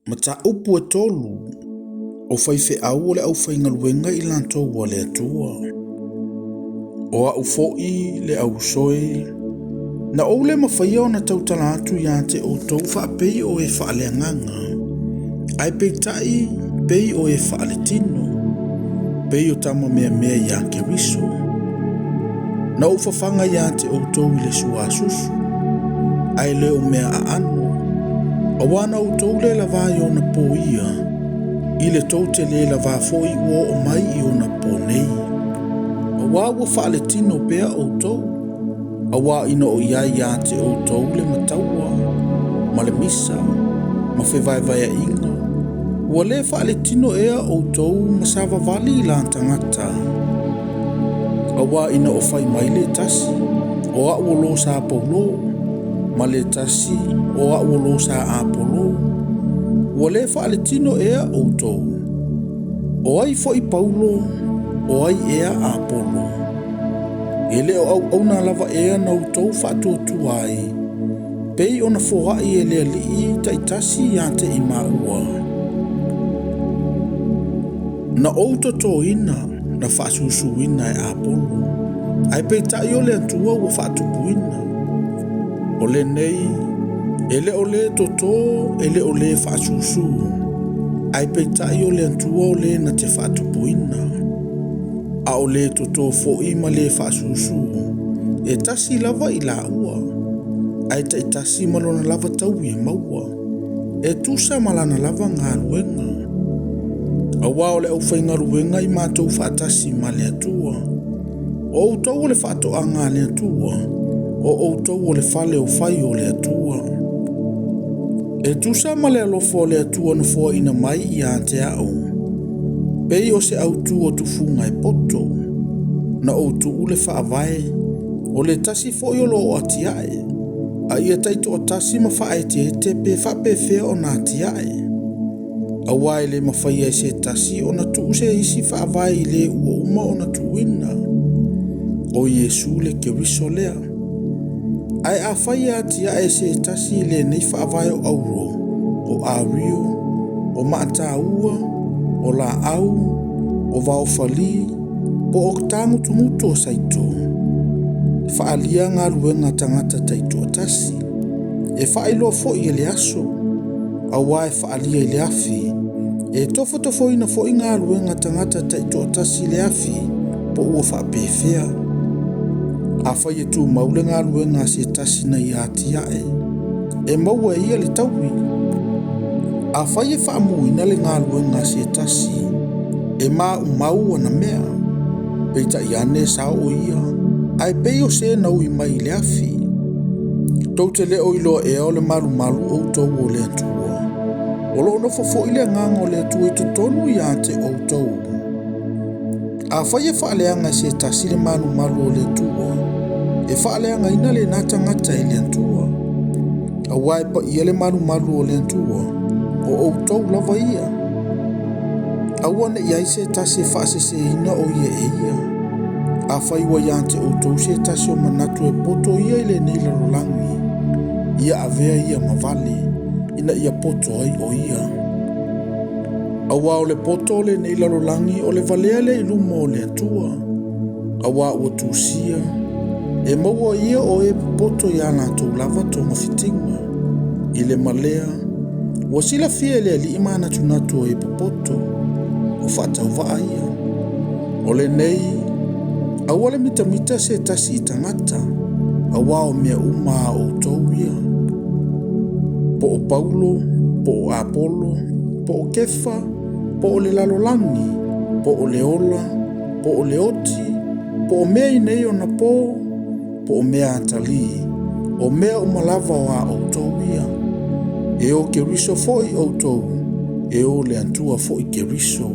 Mataupu e tolu, o faifeau o le aufaigaluega i latou a le Atua. O au foi le auso e, na ou le mafaia ona tautala atu ia te outou faapei o e faaleagaga, ae peitai pei o e faaletino, pei o tama meamea ia Keriso. Na ou fafaga ia te outou i le suasusu, ae le o mea aano, auā na outou le lavā i ona po ia, i le tou te le lavā foi ua oo mai i ona po nei. Auā ua faaletino pea outou, auā ina o i ai ia te outou le mataua ma le misa ma fevaevaeaiga, ua le faaletino ea outou ma savavali i la tagata. Auā ina o fai mai le tasi, o au o lo sa Paulo, ma le tasi, o au o lo sa Apolo, ua le faaletino ea outou. O ai foi Paulo, o ai ea Apolo? E le o auauna lava ea na outou faatuatua ai, pei ona foai e le Alii taitasi ia te i maua. Na ou totoina, na faasusuina e Apolo, ae peitai o le Atua ua faatupuina. O lenei, e le o le toto, e le o le faasusu, ae peitai o le Atua o le na te faatupuina. A o le toto foi ma le faasusu, e tasi lava i laua, ae taitasi ma lona lava taui e maua, e tusa ma lana lava galuega. Auā o le aufaigaluega i matou faatasi ma le Atua. O outou o le faatoaga a le Atua, o outou o le fale o fai o le Atua. E tusa ma le alofa o le Atua na foaina mai ia te au, pei o se autu o tufuga e poto, na ou tuu le faavae, o le tasi foi o lo o atiae, a ia taitoatasi ma faaeteete pe faapefea ona atiae. Auā e le mafaia e se tasi ona tuu se isi faavae i le ua uma ona tuuina, o Iesu le Keriso lea. Ae afai e atiae se tasi i lenei faavae o auro, o ario, o maataua, o laau, o vaofali, po o tagutugutu o saito, faaalia galuega a tagata taitoatasi, e faailoa foi e le aso, auā e faaalia i le afi, e tofotofoina foi galuega a tagata taitoatasi i le afi, po ua faapefea. Afai e tumau le galuega a se tasi na ia atiae, e maua e ia le taui. Afai e faamuina le galuega a se tasi, e maumau ana mea, peitai ane e sao o ia, ae pei o se na ui mai i le afi. Tou te le o iloa ea o le malumalu outou o le Atua. O lo o nofo foi le agaga o le Atua i totonu ia te outou. Afai e faaleaga e se tasi le malumalu o le Atua, e faaleagaina lena tagata e le Atua. Auā e paia le malumalu o le Atua, o outou lava ia. Aua ne i ai se tasi e faaseseina o ia e ia. Afai ua ia te outou se tasi o manatu e poto ia i lenei lalolagi, ia avea ia ma vale, ina ia poto ai o ia. Auā o le poto o lenei lalolagi o le valea lea i luma o le Atua, auā ua tusia, e maua ia o e popoto ia latou lava togafitiga. I le ma lea, ua silafia e le Alii manatunatu o e popoto, o faatauvaa ia. O lenei, aua le mitamita se tasi i tagata, auā o mea uma a outou ia. Po o Paulo, po o Apolo, po o Kefa, po o le lalolagi, po o le ola, po o le oti, po o mea i nei ona po, po o mea atalii, o mea uma lava o a outou ia. E o Keriso foi outou, e o le Atua foi Keriso.